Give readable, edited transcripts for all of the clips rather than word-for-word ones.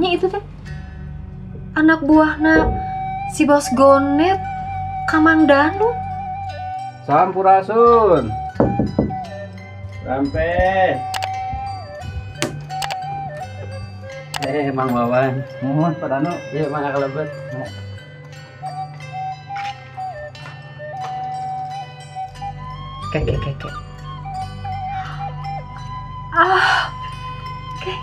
Nya itu teh anak buahna si bos Gonet ka Mang Danu. Sampurasun. Rampes. Mang Wawan. Mohon Pak Danu. Iya, mangga kalebet. Ke ke ke ke. Ah. Oke.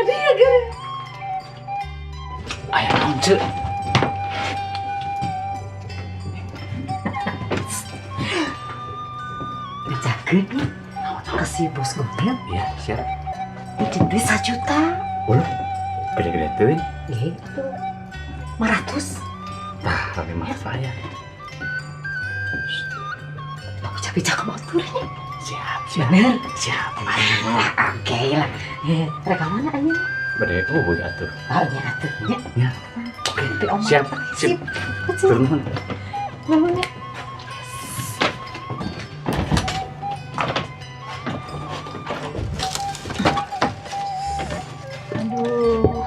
Aduh ya gara. Aya naon, Ceu? Bejakeun nih ke si bos Gonet. Iya, siap. Pinjem duit 1 juta. Waduh, gede-gede teuing. Ih, atuh. 500. Tah, rame mah saya. Tong bijak-bijak ke motornya. Siap, siap. Bener. Siap. Ah, oke lah. Rek mana ayeuna? Bade eueuh atuh. Ah, nya atuh nya. Ya. Oke, Siap, sip. Sip. Turun. Nuhun ya. Aduh.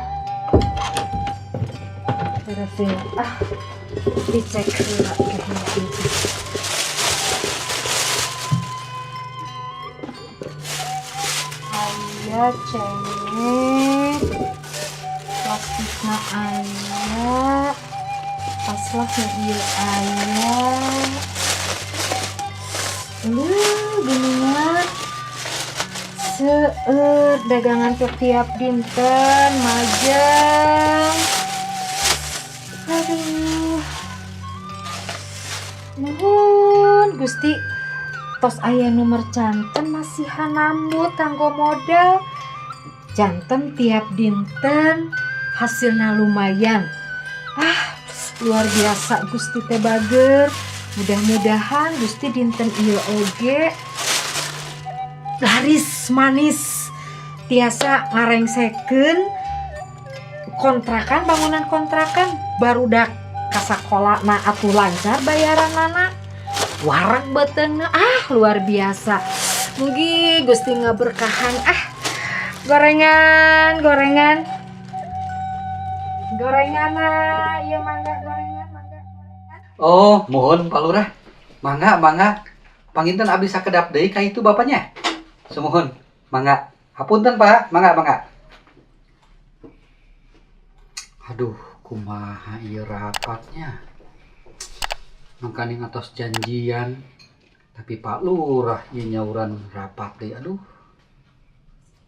Beresin. Ah, dicek heula kayaknya itu. Aya cengek, plastikna aya, paslah nu ieu aya. Leuh, geuningan. Seueur dagangan teh tiap dinten majeng. Aduh. Nuhun Gusti. Tos aya nomor janten masihan nambut kanggo modal. Janten tiap dinten hasilna lumayan. Ah, luar biasa Gusti teh bager. Mudah-mudahan Gusti dinten ieu oge laris manis, tiasa ngarengsekeun kontrakan, bangunan kontrakan barudak kasakolana atuh lancar bayaranana, wareg beuteungna, ah luar biasa. Mugi Gusti ngaberkahan. Ah, gorengan, gorengan, gorengan, ah ieu mangga gorengan, mangga gorengan. Oh, mohon Pak Lurah. Mangga, mangga. Panginten abdi sakedap deui ka itu bapaknya. Sumuhun, mangga. Hapunten Pak, mangga, mangga. Aduh, kumaha ieu rapatnya. Mangkaning atos janjian. Tapi Pak Lurah ieu nyauran rapat deui. Aduh.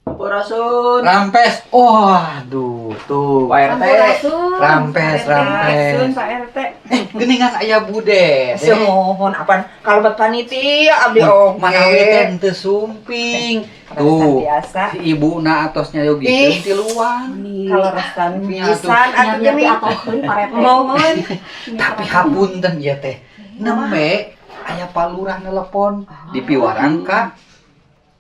Sampurasun. Rampes. Oh, aduh, tuh. Pak RT. Rampes, rampes. Pak RT. Geuningan aya Bude. Sumuhun apaan kalebet panitia abdi oge. Manawi teh henteu sumping. Tuh, biasa. si ibuna atos nyayogikeun tiluan. Kaleresan Nya atuh. pisan atuh geuning. Mohon. Tapi hapunten ieu teh. Nembe aya Pak Lurah nelepon di piwarang ka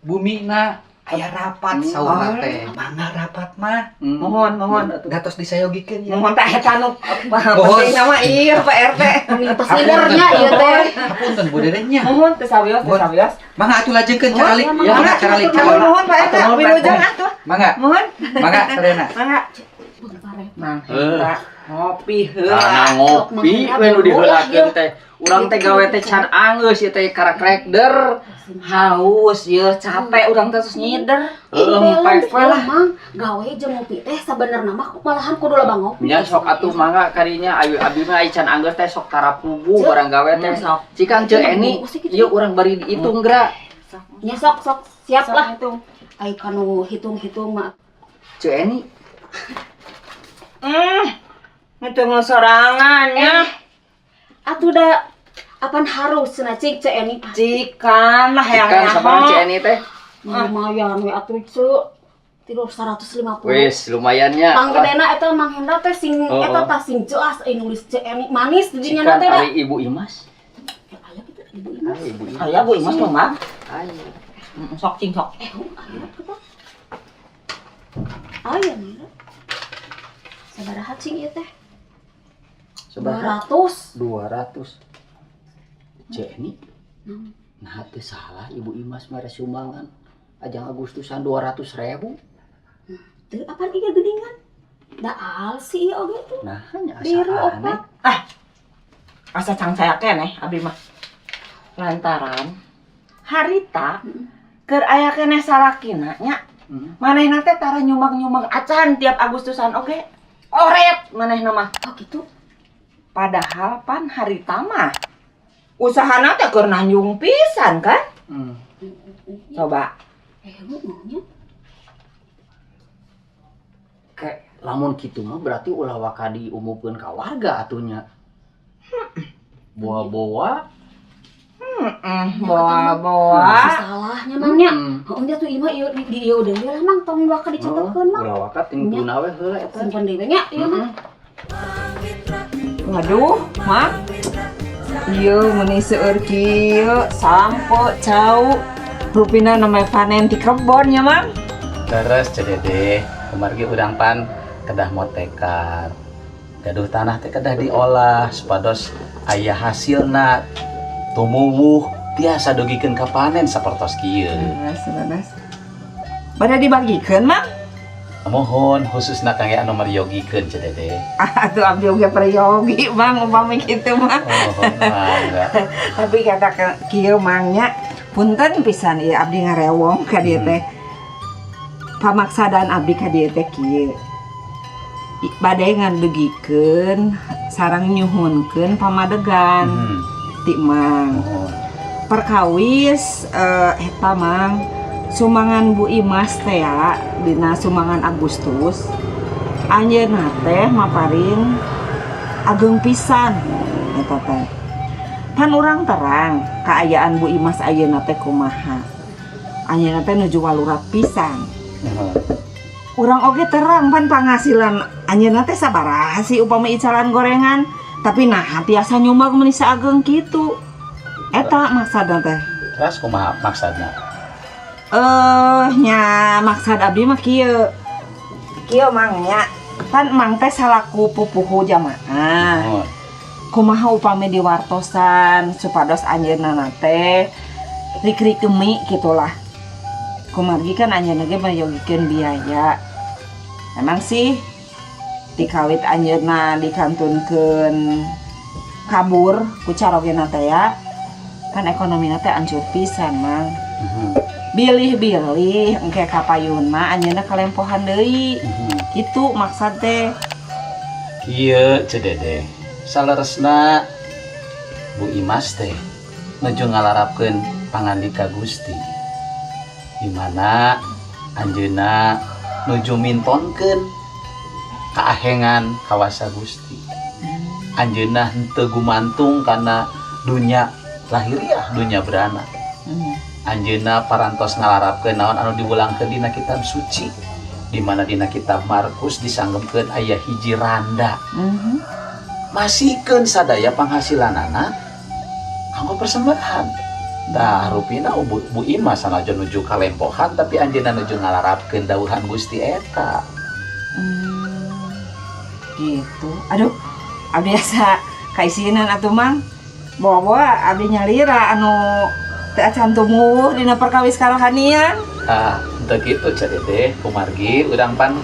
bumina aya rapat saurna teh. Mangga rapat mah. Mohon, mohon. Da tos disayogikeun ya. Mohon tak eta nu Mohon. penting nama iya Pak RT. Peslidernya ieu teh. Hapunten Bu Dede nya. Mohon teu sawios, teu Mohon. sawios. Mangga atuh lajengkeun caralik. Mangga, Mangga caralik Mohon, caralik. mohon Pak RT. Wilujeng atuh. Mangga, Mohon. mangga sadayana. Mangga. Mang Hendra ngopi heula. Karena ngopi we nu diheulakeun teh. Urang teh gawe teh can anggeus ieu teh karakrek der. Haus ieu capek urang teh terus nyider. Heeh, empek we lah. Mang, gawe jeung ngopi teh sabenerna mah malahan kudu loba ngopi. Nya sok atuh mangga kadinya ayu abi mah ai can anggeus teh sok tarapuguh barang gawe teh. Sok. Cikang Ceu Eni, ieu urang bari diitung geura. Nya sok sok siap lah. Hitung. Ai kanu hitung-hitung mah. Ceu Eni, Ngitung sorangan nya. Atuh da apan harus cenah cik Ceu Eni. Cikan lah yang cikan sabaraha Ceu Eni teh? Lumayan we atuh Ceu. Tidur 150. Wis, lumayan nya. Panggedena eta Mang Hendra teh sing Oh, eta oh. tah sing jelas euy nulis Ceu Eni manis di dinya Cikan teh da. ari Ibu Imas. Aya kitu Ibu Imas. Ari Ibu Imas. Aya Bu Imas mah Mang. Aya. Sok cing sok. Aya kitu. Aya Hendra. Sabaraha cing ieu teh? Sabaraha? 200. 200. Ceu Eni. Nah, teu salah Ibu Imas mere sumbangan. Ajang Agustusan 200 ribu. Teu apaan ieu geuningan? Da alsi ieu oge tuh. Nah, nya asa Biru aneh. opat. Asa cangcaya keneh abdi mah. Lantaran harita keur aya keneh salakina nya. Manehna teh tara nyumbang-nyumbang acan tiap Agustusan oge. Oret manehna mah. Oh gitu. Padahal pan harita mah usahana teh keur nanjung pisan kan? Hmm. Coba. Eh, heeh nya. Kayak lamun kitu mah berarti ulah waka diumumkeun ka warga atunya. Boa-boa. Heeh, bawa-bawa. Salahnya Mang nya. Heeh nya tuh ieu mah ieu di ieu deui lah, Mang, tong waka dicetokeun, Mang. Ulah waka tingtuna we heula eta. Simpen deui we nya ieu mah. Waduh, Mak. Ieu meuni seueur kieu, sampo, cau. Rupina namanya panen di kebon ya, Mang. Terus Ceu Dede, kumargi urang pan kedah motekar. Gaduh tanah teh kedah diolah supados aya hasilna tumuwuh tiasa dugikeun ka panen sapertos kieu. Leres, leres. Pada dibagikeun, Mang? Mohon khususna kangge anu meryogikeun, Ceu Dede. Ah, atuh abdi oge peryogi, Mang, upami kitu mah. Mohon mangga. Tapi kata kieu, Mang, nya, punten pisan ieu abdi ngarewong ka dieu teh. Pamaksadan abdi ka dieu teh kieu. Bade ngadugikeun sareng nyuhunkeun pamadegan ti Mang. Mohon. Perkawis eta, Mang, sumbangan Bu Imas teh ya dina sumbangan Agustus anjeunna teh maparin ageng pisan eta teh. Pan urang terang kaayaan Bu Imas ayeuna teh kumaha, anjeunna teh nuju walurat pisan. Mohon. Urang oge terang pan penghasilan anjeunna teh sabaraha sih upami icalan gorengan, tapi nah tiasa nyumbang meuni saageng kitu. Eta maksudna teh. Terus kumaha maksudna? Eh, nya maksud abdi mah kieu. Kieu, Mang, nya. Pan Mang teh salaku pupuhu jamaah. Mohon. Kumaha upami diwartosan supados anjeunna teh rik-rikemi gitulah. Kumargi kan anjeunna ge mayogikeun biaya. Emang sih dikawit anjeunna dikantunkeun kabur ku carogena teh ya. Kan ekonomina teh hancur pisan, Mang. Bilih-bilih engke kapayunna anjeunna kalempohan deui. Gitu maksud teh. Kieu, Ceu Dede. Saleresna Bu Imas teh nuju ngalarapkeun pangandika Gusti. Di mana anjeunna nuju mintonkeun kaahengan kawasa Gusti. Anjeunna henteu gumantung kana dunya lahiriah, dunya berana. Anjeunna parantos ngalarapkeun naon anu diwulangkeun dina kitab suci. Di mana dina kitab Markus disanggemkeun aya hiji randa. Masihkeun sadaya panghasilanana kanggo persembahan. Tah rupina Bu Imas sanajan nuju kalempohan tapi anjeunna nuju ngalarapkeun dawuhan Gusti eta. Gitu. Aduh, abdi asa kaisinan atuh, Mang. Bawa-bawa abdi nyalira anu teu acan tumuwuh dina perkawis karohanian. Ah, henteu kitu, Ceu Dede, kumargi urang pan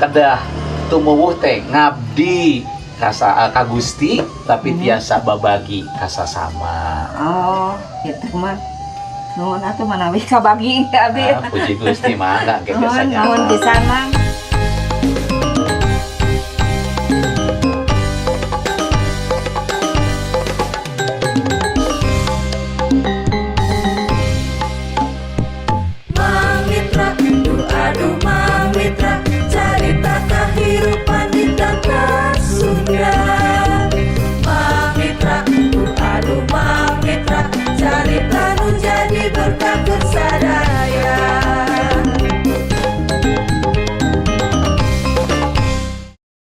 kedah tumuwuh teh ngabdi ka Gusti tapi tiasa babagi ka sasama. Oh, gitu mah. Nuhun atuh manawi kabagi abdi. Ah, puji Gusti mangga engke Nuhun, biasanya. nuhun pisan, Mang.